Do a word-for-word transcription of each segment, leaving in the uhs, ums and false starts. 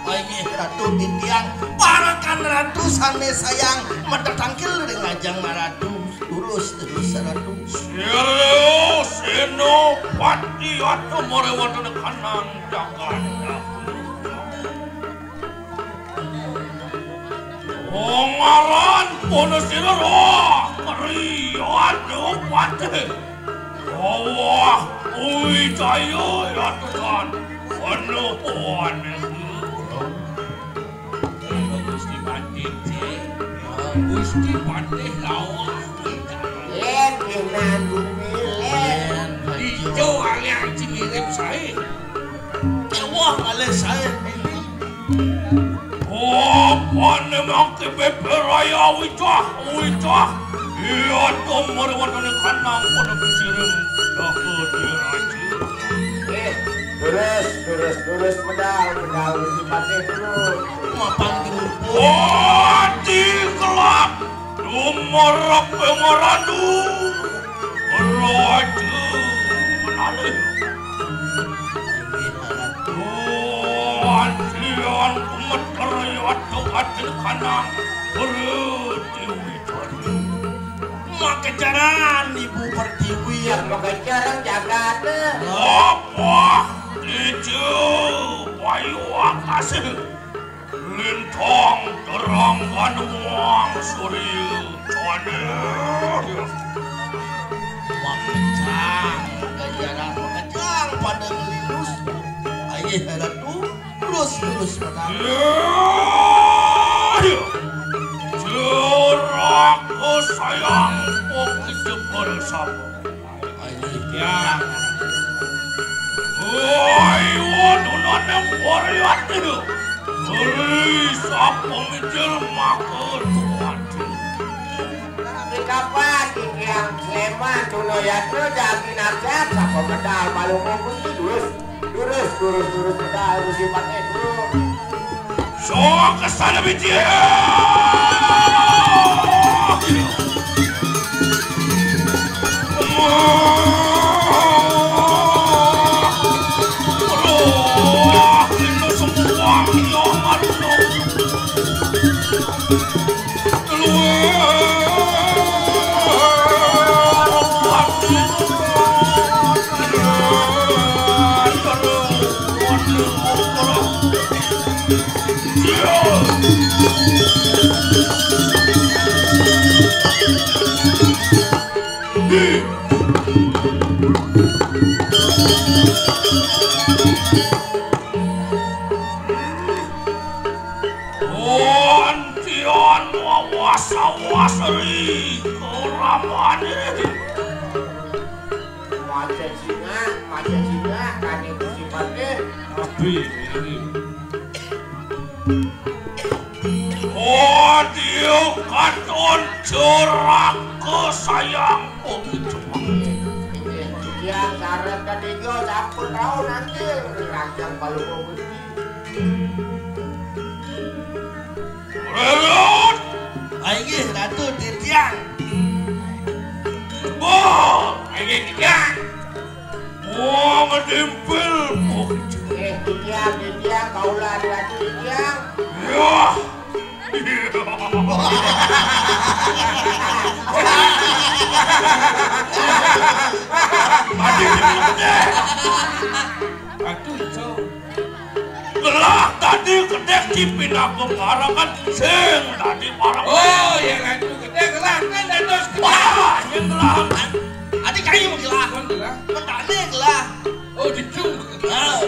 Inggih Ratu titiang, parekan Ratu sané sayang, matetangkil ring ajeng Ratu. Lurus terus Ratu. Sira Senopati atuh mari wonten kanang jagat. Ngaran pun sira roh keriat Patih. Wah, wijaya yatusan. Penuh Gusti Patih, Gusti Patih lawas. Yén pinan bumi lén. Ijo aliang cimirip saé. Kéwah malih saé. Apané mangké bébér raya wicah, wicah. Iya to mari wonten kanang pada kesiring. Dapat diraja. Eh, terus, terus, terus medal, medal Gusti Patih terus. Mapan kerupuk. Wati kelak, dumerep pengorandu. Raja menalih. Wati yang kumeter, watu atil kanang. Pertiwi. Makejaran Ibu Pertiwi. Ya, makejaran jagat. Apa? Ijo, payu akasih. Lintang terang ganuang surya. Cone. Makejang, makejang, makejang pada ngelinus. Ayo, Ratu. Terus, terus, Ratu. Ya, ya. Jeraka sayang pokok jebol sapa. Ayo, ya. Woi, wonunane wariat itu. Beri sapa mijil maka tuati. Tapi kapan titiang Sleman Tuna Yatna jagi najar sapa medal Palungguh Gusti? Durus, durus, durus, durus medal Gusti Patih, durus. Sok kesana biji. Antian wawas-awas ri keramane. Maca singa, maca singa, kane Gusti Patih. Tapi ini. Audio katon jeraka sayang. Oh, gitu. Inggih, titiang sareng ketiga sampun rauh nangkil rancang Palungguh Gusti. Rerut. Inggih, Ratu titiang. Bo, inggih titiang. Wong ngedimpil. Eh, titiang, titiang, kaula adi ratu titiang. Yah. Adi titiang. Aduh, ijo. Gelah tadi gedek dipinanggung marangan sing tadi marang. Oh, ya kan itu gedek gelah kan dados gedek. Wah, sing gelah. Adi kayu gelah. Pun gelah. Petani gelah. Oh, dicung. Ah.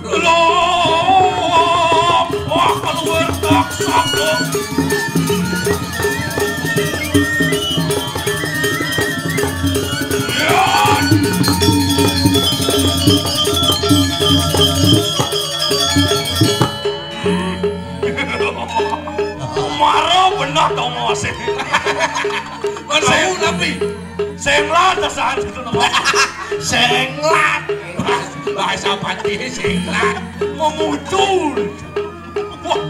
Loh, wah, keluar tak sanggup. Mara bener dong masih. Kan saya tapi sing lantas itu nama. Sing lat. Bahasa Pati sing lat. Memucul. Wah,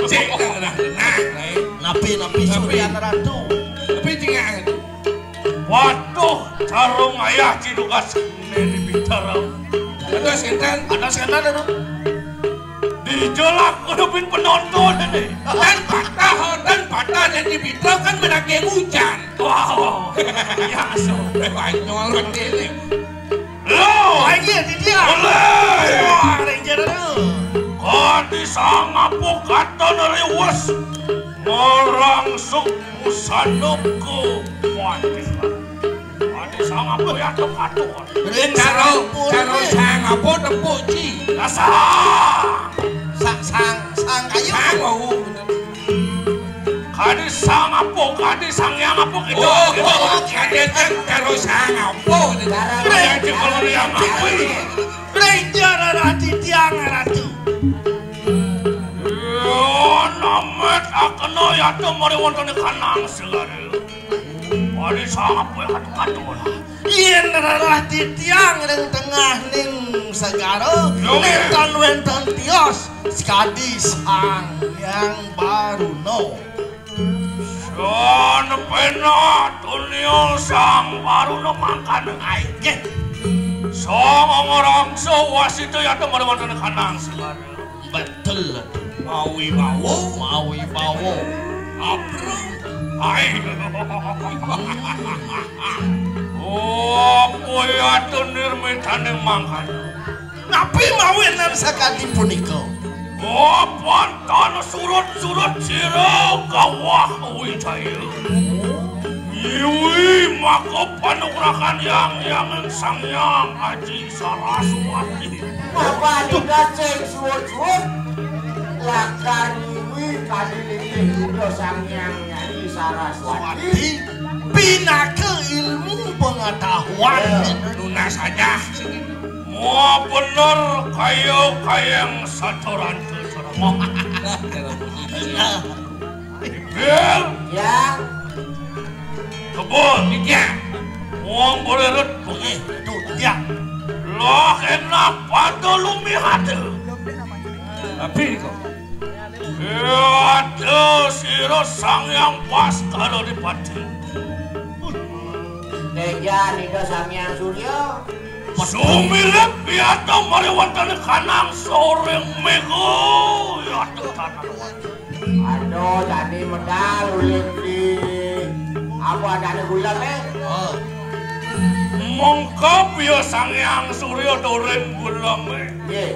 cek dah, dah, nah, nah. Napi, napi, napi. Suryan Ratu. Napi tinggal. Waduh, carung ayah Cidukas ini bicara. Ada setan. Ada setan itu. Jelak kudu bin penonton ini. Dan patah, dan patah dan di Bito kan menake hujan. Wow. Ya, so. Banyol ini. Lo. Ayo, di dia. Oleh. Wah, Ranger tu. Kadi sangapo katon riwes. Merangsuk pusana ke. Wah, Adi sangapo ya to katon. Karo, karo sangapo tempuk, Ci? Dasar. Sang, sang, sang kayu. Sang wau. Kadi sangapo, kadi sangyang apo kita? Oh, kita. Oh, kadi sang karo sangapo. Karo. Ya, cek kalau yang apa ini? Ranger Rati Tiang Ratu. Ya, namet akena ya to mari wonten kanang segara. Wali sapa yang atuh-atuh? Yen rerah titiang ring tengahning segara, yo, nenten wenten tios, sakadi Sang Hyang Baruna. San penak tunia Sang Baruna mangkana. Ai, nggih. Sang ngrangsa wasita yata mari wonten kanang segara. Betul. Mawibawa. Mawibawa. Apro. Ai. Oh, apa ya to nirmitaning mangkana? Napi mawinan sakadi punika? Oh, pantan surut-surut sira kawah Wijaya. Iwi maka panugrahan yang, yang Sang Hyang Aji Saraswati. Bapak dikasih suwun-suwun, lakar ngiwi kadi linggih Ida Sang Hyang Nyai Saraswati. Pinaka ilmu pengetahuan. Ya. Nunas aja. Mau bener kaya kayang satoran. Bel. Ya. Kebon. Iya. Wong boleh ret. Oke, itu dia. Loh, enak pada lumihate. Tapi kok. Ada sira Sang Hyang Baskara Dipati. Teja Ida Sang Hyang Surya. Sumirip biata mari wonten kanang soring mega. Ya, tenan. Aduh, tadi medal uling di apa adane gulem, eh? Oh. Mengkap ya Sang Hyang Surya doring gulem, eh. Nggih.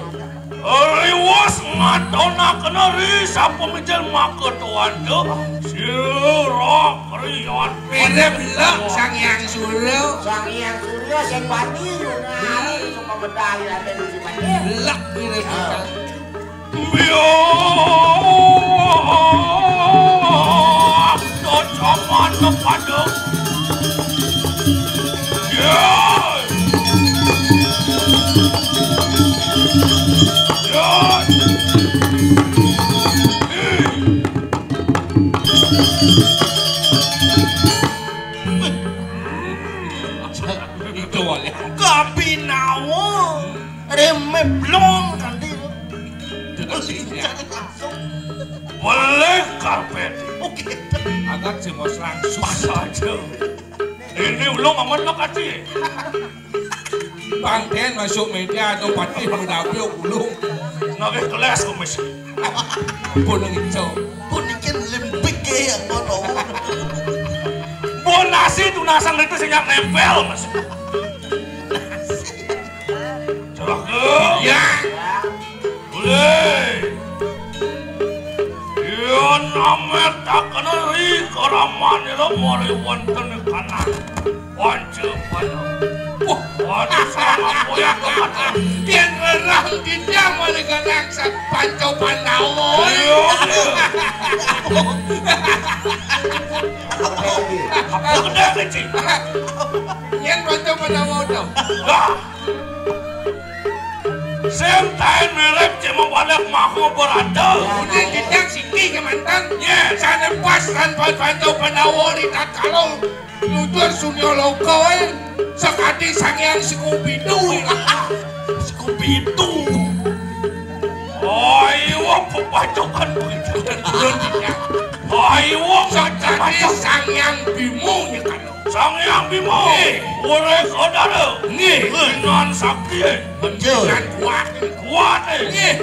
Riwas ngatonakena ri sapa mijil maka tuanda sira kriyan. Mirip lek Sang Hyang Surya. Sang Hyang Surya sing pati yo ngarep saka medal ati sing pati. Lek mirip. Ah. Biar docaman kepada. Ya. Ya. Itu oleh. Kapinawa. Reme blong kanthi. Langsung. Boleh karpet. Oke. Agak sih mau langsung saja. Ini ulung aman lo kati. Bangten masuk media atau pati mendapi ulung. Nggak kelas komisi. Pun ngico. Pun ikin lembek ya ngono. Bon nasi tunasan itu sing nempel, Mas. Celaka. Ya. Boleh. Yen ametakna ri karamanira mari wonten kanang panca panau. Wah, waduh, sama koyak kematian. Yen rerang titiang mari kanang sa-, panca panau. Iya, iya. Apa gede, kecil? Yen panca panau to. Lah. Sing taen mirip cek mawalek maha berada. Udah jenjang siki kemantan. Yes. Sane pas tanpa bantu penawa ri tatkala nutur sunya loka, eh. Sakadi Sang Hyang Skubidu. Skubidu. Ayo, pembacokan begitu. Ayo, sakadi Sang Hyang Bima nyekan. Sang Hyang Bima. Nggih. Ora saudara. Nggih. Dengan sakti. Betul. Dengan kuat. Kuat. Nggih.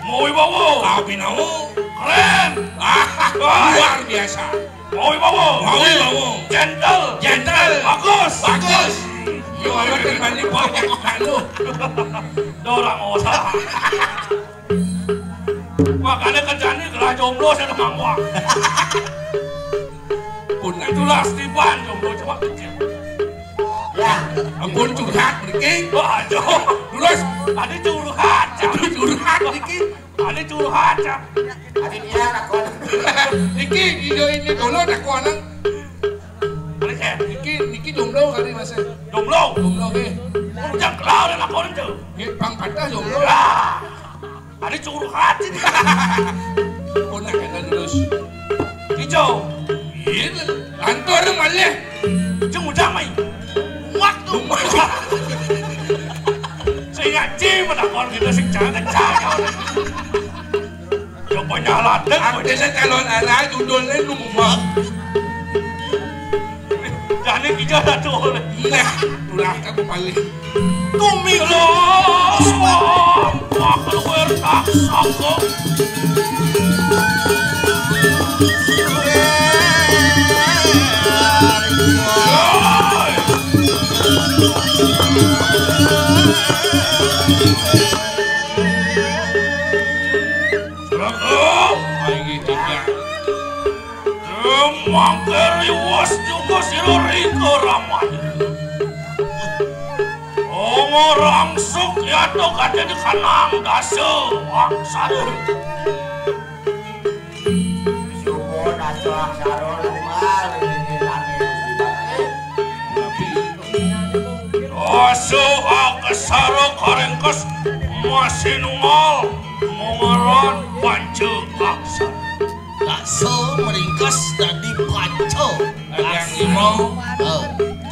Mau Wibawa. Abinawa. Keren. Ah, luar biasa. Mau wibawa. Mau wibawa. Gentle. Gentle. Bagus. Bagus. Yo, amat kan balik banyak anu. Dorang orang. Makanya kerjaan ini gelah jomblo saya mangwang. Pun itulah Stiban jomblo cuma kecil. Ya, ampun curhat mriki. Wah, aduh. Terus tadi curhat. Tadi curhat mriki. Tadi curhat ya. Tadi dia lakon. Niki video ini dulu tak kuanang. Niki niki jomblo kali Mas. Jomblo. Jomblo nggih. Udah kelar lakon itu. Nggih Bang Patah jomblo. Ya. Ada curhat ini. Ponakan terus. Hijau. Iya, lantur malih. Jeng ujang mai. Waktu. Saya ngaji menakon kita sing jangan kencang. Coba nyalatek. Artinya calon arah judulnya numbak. Jane iki ora tuh. Nah, tulah aku paling. Tumi lho. Wah, keluar tak sanggup. Seragam, ayo tidak. Mangke riwos juga sira Rika Ramani. Ongo rangsuk yato kadene kanang dasa aksara. Supo dasa aksara luar ini lagi. Dasa aksara karingkes masinungal mongoron panca aksara. Daksa meringkes dadi panca. Adang lima. Eh.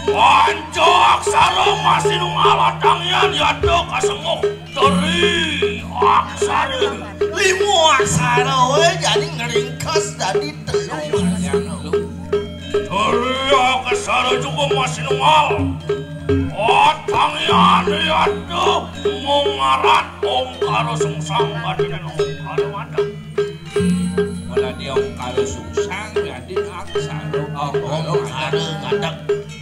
Panca aksara masinungal atangian yada kasengguh teri aksara. Lima aksara we jadi ngeringkes dadi telu aksara. Teri aksara juga masinungal. Atangian yada mung ngaran ongkara sungsang badinen ongkara mandeg. Mula dia ongkara sungsang, berarti aksara. Oh, ongkara ngadeg.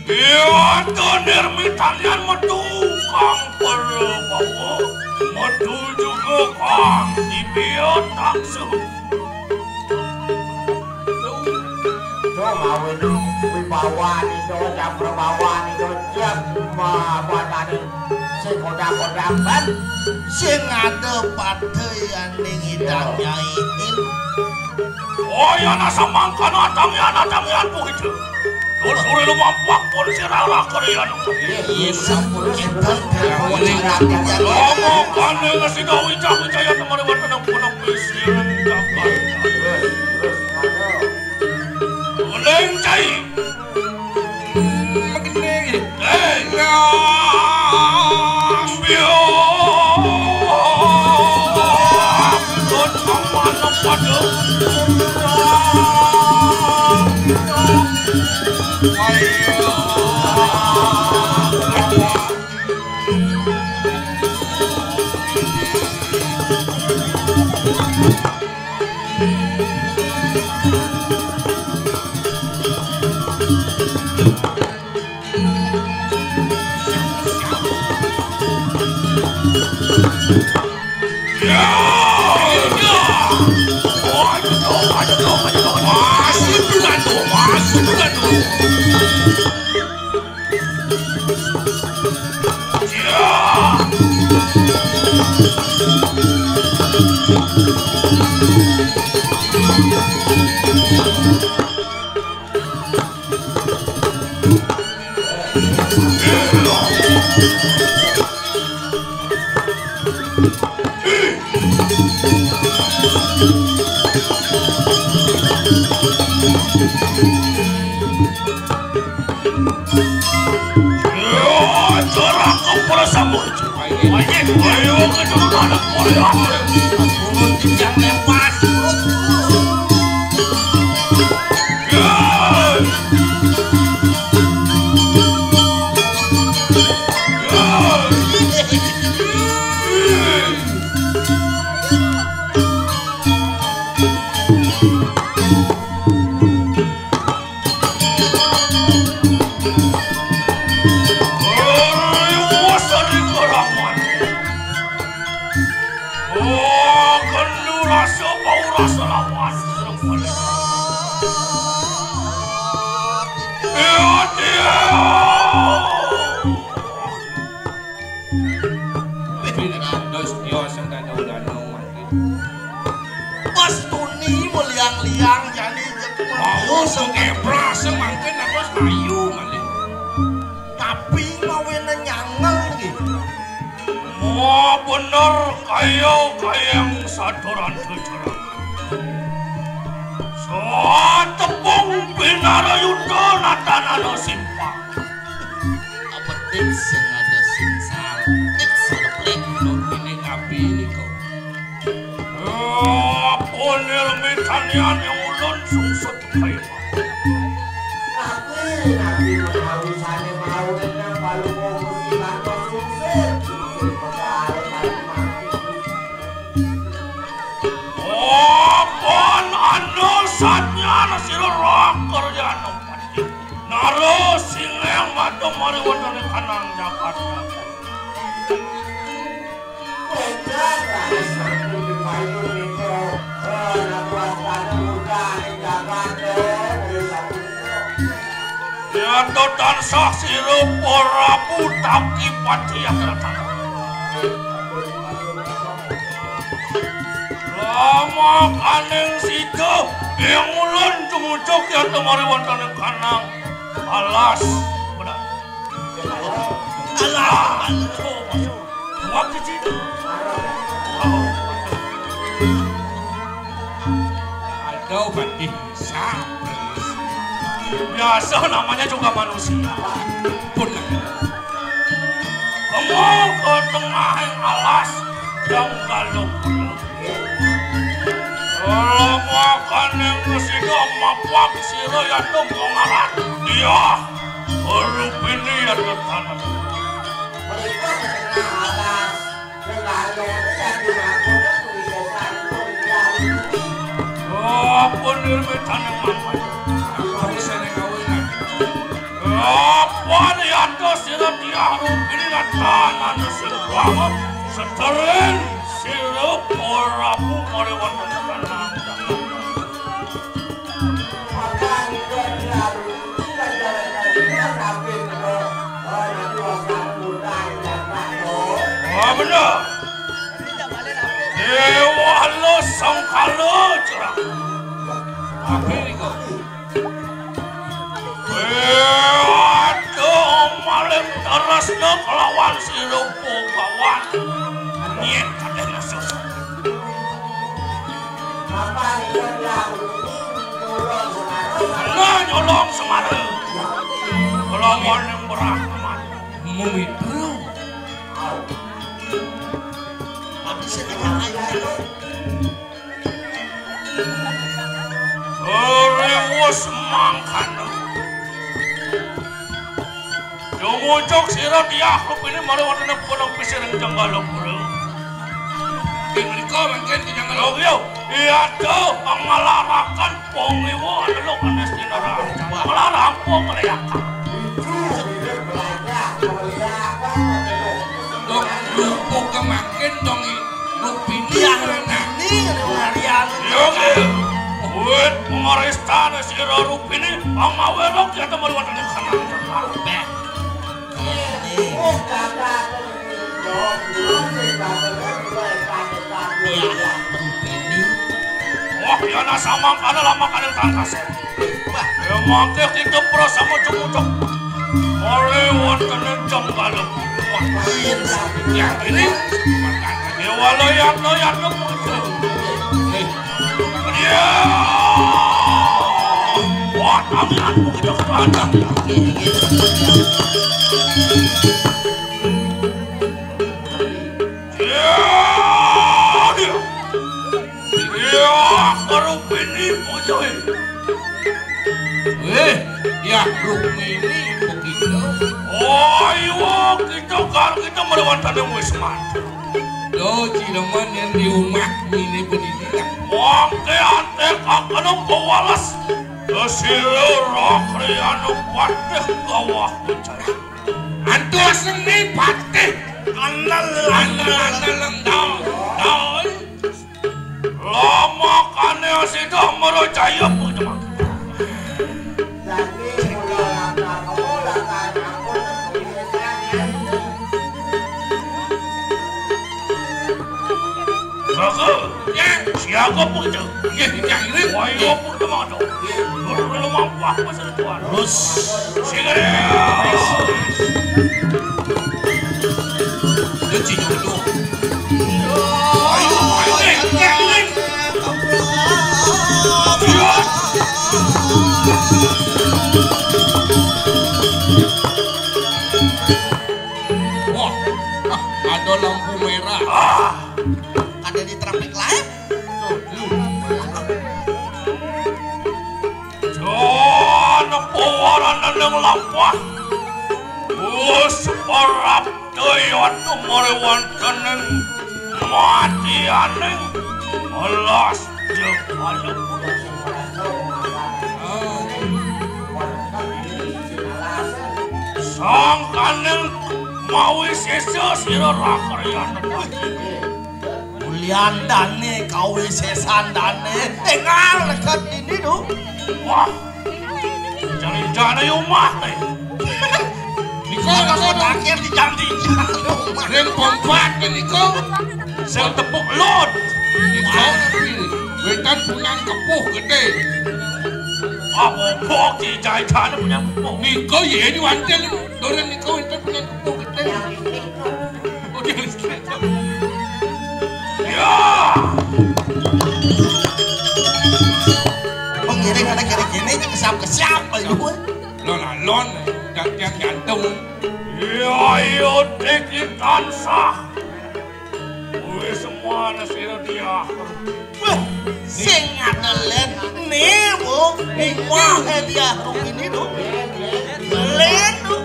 Iya, to nirmitanian metu kang Prabawa, metu juga kang Dibiya Taksu. Tuh, mawe no wibawa nih, tuh, jam berbawa nih, tuh, jam ma-, buatane. Sing kodak-kodak, Ban. Sing ada pateyan ning idang Nyai. Oh, ya, nasa mangkana atangian, atangian, Bu Ida. Dulure lumampak pun sira lakon ya. Iya, sampun kinten. Ngomong kane ngasida wicah-wicaya temare wonten ing gunung Pisir. Uling cai. Wis tio sing danau-danau mati. Wes tuni mulyang-lyang jani. Mau sing keprase mangkin aku kayu malih. Tapi mawene nyangel nggih. Wah, bener kaya kayang saturan tujuran. Satepung binara yuda natanana simpang. Apetit sing ada sing salpit salplik nurmine kapi nika. Apa nirmitaniane ulun sungsut kaya. Nabi, nabi menawi sane mau nang palu kongsi lan sungsut. Sungsut pegawai lan mati. Apan anu satnya sira rakerjana pati. Nara singeng mata mari wonten kanang jagat. Wajah raris sampun dipayun nika, eh, nak waspada murka ing jagat, eh, wis sapunika. Yata tansah sira Prabu Taki Pati Agratana. Lamakaning sida ing ulun tumucuk yata mari wonten ing kanang alas. Alah, alah. Waktu itu. Ada obat bisa. Biasa namanya juga manusia. Pun lagi. Kamu ke tengah yang alas yang galung. Kala makaning sida mapak sira yata mangaran. Iya, Rupini yata tanah. Mereka setengah atas, setengah atas, yang dilakukan tulisan pun. Apa nirmitane mapan? Apa bisa ning kawinan? Apa yata sira Diah Rupini natanana sing banget? Seterin sira Prabu mari wonten kanang. Wah, bener. Dewa lo sangkala cerah. Tapi niku. Waduh, maling tresna kelawan si Rupa Bawan. Nyet kabeh nesu. Nah, nyolong Semara. Kelawan yang berahmat. Mumitra. Tapi saya tidak. Riwus mangkana. Dumucuk sira Diah Rupini mari wonten ing Gunung Pisiring Jenggala Pura. Ing mriko mangkin Ki Jenggala. Lho, iya. Iya, tuh, pangmalarakan pongiwa anu lho kanes dinara. Malarang pong meliakan. Dong, lupuk kemangkin dong i. Rupini. Iya, Rupini, Marian. Iya, oke. Wit, pengaristane sira Rupini, pangawelok ya temen wonten ing kanang. Beh. Iya, Rupini. Wah, ya nasamang kana lamakan yang tangkas. Wah, ya mangke kita prasama cumucuk. Oleh wonten ing Jembalem. Wah, iya, ya ini. Ya wala yatno yatno pucuk. Iya. Wah, kami aku kita kepada. Iya. Iya. Iya, Rupini pucuk. Eh, ya Rukmini begitu. Oh, iya, kita karo kita mari wonten ing wisman. Lo cileman yang di rumah ini pendidikan. Mangke ate kakana kewales. Sira Rakriana Patih Gawah Kucai. Antu seni Patih. Anel, anel, anel, anel, anel. Lamakane sida merujaya punyemang. Raga, ya, siaga pun kita. Nggih, titiang ngiring. Wah, iya pun teman tu. Lur, lur, mampu apa sana tuan? Terus. Sing. Dia cium tu. Ayo, ayo, ngiring, ngiring. Wah, ada lampu merah. Ah, ada di traffic light. Tuh, lu. Jana pawarana ning lampah. Wis parab daya tumore wonten ing matianing alas jebana. Sangkaning mawi sesa sira rakaryan. Mulyandane kawisesandane engal lekat ini, Du. Wah, jane-jane omah, eh. Nika, nika, nika. Akhir di jam tiga. Ring pompat nika. Sing tepuk lut. Nika, wénten punan kepuh gedé. Apa kok dijajane punya kepuh? Nika, ya, ini wanten. Doren nika wénten punan kepuh gedé. Oh, dia listrik. Ya. Pengiring ada kene-kene aja kesiap-kesiap aja gue. Lon alon, gantian jantung. Ya, ayo, tiki tansah. Wis semua nasira dia. Wah, sing ngadelen ne, Bu. Wah, hadiah rupine, Du. Len, Du.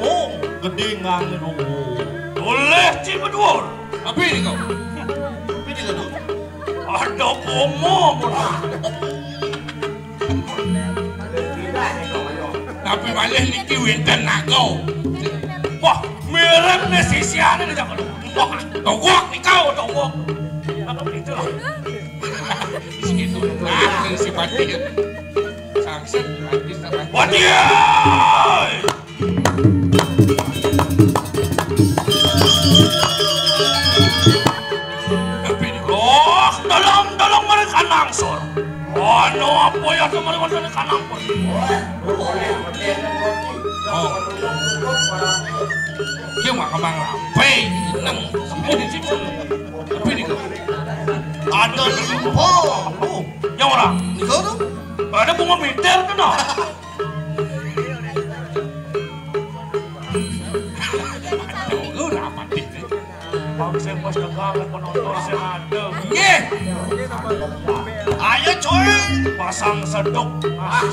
Oh, gedhe nang, Du. Oleh ci dhuwur. Tapi niku. Tapi niku, Du. Ada komo. Tapi malih niki wénten naga. Wah, mirip nih sisiane nih, Cak. Wah, togok nika, togok. Apa gitu? Segitu. Nah, si Pati. Sangsen, artis apa? Pati! Tapi ini, oh, tolong, tolong mereka nangsur. Oh, no, apa ya, teman-teman, mereka nangsur. Oh. Dia mah kemang lampe, neng. Tapi ini, ada limpo. Oh, yang orang. Niku tuh. Ada bunga miter tuh, no. Tunggu, rapat ini. Bang, saya pas tegang, penonton saya ada. Nggih. Ayo, cuy. Pasang sedok. Ah,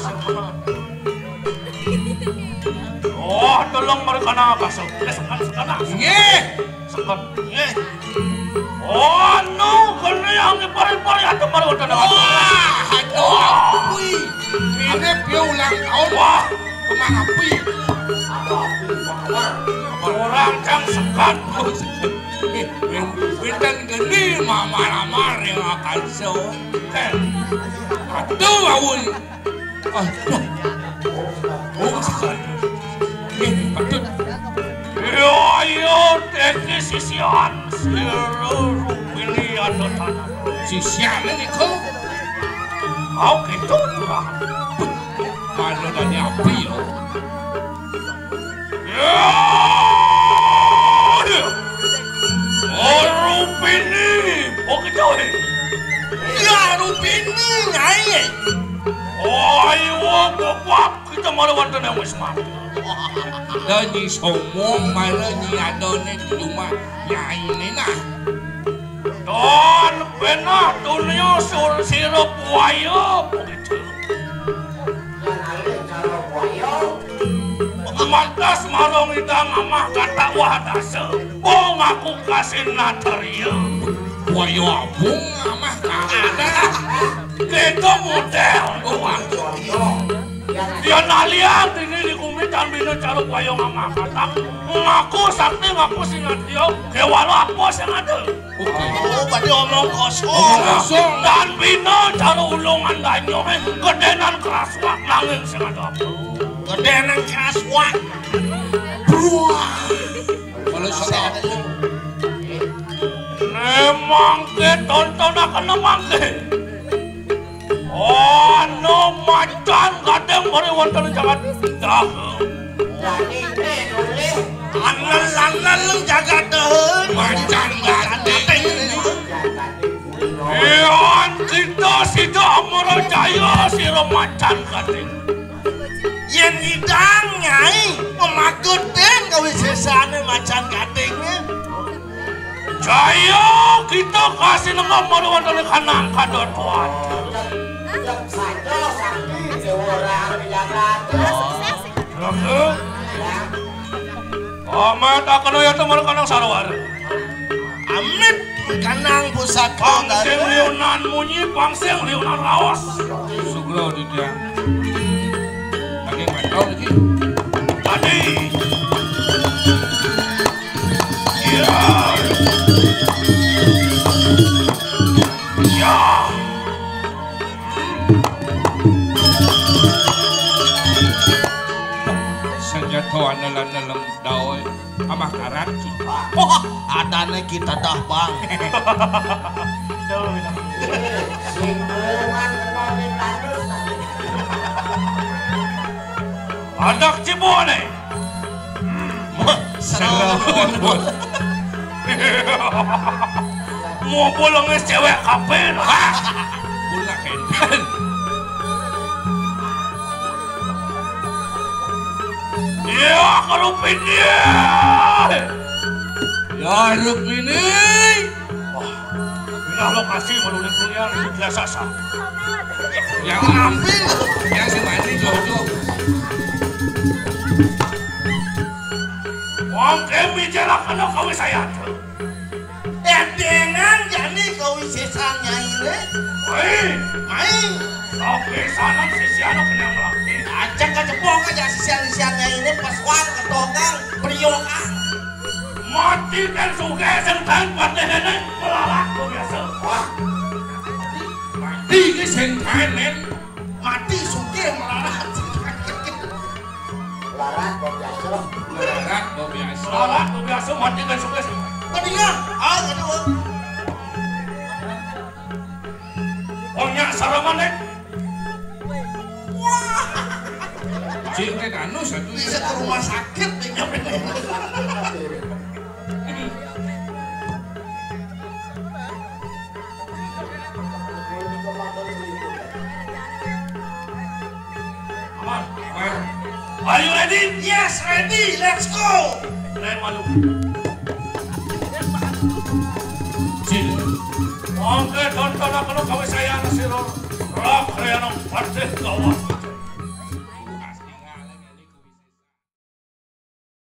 oh, tolong mereka nang pasang. Eh, sekan, sekan, ah. Nggih. Sekat. Nggih. Oh, no, kene yang ipar-ipar ya, temar wonten. Wah, aduh, kuwi. Ini dia ulang tahun. Wah. Kemang api. Orang jang sekat. Eh, win-, winten geni mamar-mamar yang akan so. Eh, aduh, awun. Aduh. Oh, sekat. Eh, aduh. Yo, yo, teki sisian. Sira rupine ada tanah. Sisian niku. Mau gitu, kurang. Malah dari api, yo. Ya, ya. Oh, rupine. Oh, gitu, eh. Ya, rupine, Nyai. Oh, iya, bapak. Kita malah wonten yang wis mati. Lah Nyi Somo malah Nyi Adone di rumah Nyaine nah. Don benah dunia sur sira buaya begitu. Mantas marang idang amah kata wah dasa. Wong aku kasih nataria. Buaya abung amah kata. Kita model. Wah. Yen alian dene di kumitan bina cara wayang amah katak. Ngaku sakti, ngaku sinatya, kewala apa sing ada? Oke. Oh, berarti omong kosong. Omong kosong. Dan bina cara ulungan danyo, eh, gedenan keraswak nanging sing ada apa? Gedenan keraswak. Bruah. Kalau salah. Né mangké tontonaken mangké. Ana macan gading mari wonten jagat Dahé. Anel-anel jagat Dahé. Macan gading. Yan kita sida Amara Jaya sira macan gading. Yén nyidang, Nyai, memakutin kawisésané macan gadingé. Jaya kita kasinengga mari wonten ing kanang kadotoan. Lalu, amat akena yata mari kanang sarwara. Amit kanang pusaka. Pang sing liunan munyi, pang sing liunan raos. Sugra didiang. Lagi main kau lagi. Tadi. Ya. Ya. Senjata andalan dalam daoi. Amah karat. Wah, adané kita dah, Bang. Anak cibone. Serobot. Mau pulang cewek kapan? Hah? Pulang kenten. Iya, kalau pindih. Ya, Rukmini. Wah, pindah lokasi menurut dunia itu biasa sah. Yang ambil, yang si mandi jojo. Wong kemi jalan kena kawin saya. Édéngan jani kawisésan Nyainé. Woi, Mai. Sapisanan sisian kenyang lagi. Ajak kejebong aja sisian-sisian Nyainé pas wang ketokang briokan. Mati kan sugih sing kain patih nenek melarat kok biasa. Wah. Mati ki sing kain men. Mati sugih melarat. Melarat kok biasa. Melarat kok biasa. Melarat kok biasa mati kan sugih sing kain. Mendingan, ah gitu. Wong nyak saraman nek. Wah. Cing tetanus satu. Bisa ke rumah sakit nih nyampe. Aman. Aman. Are you ready? Yes, ready. Let's go. Ren malu. Cing. Mangke tontonaken kawisayan sira. Rak reyana patih kawan.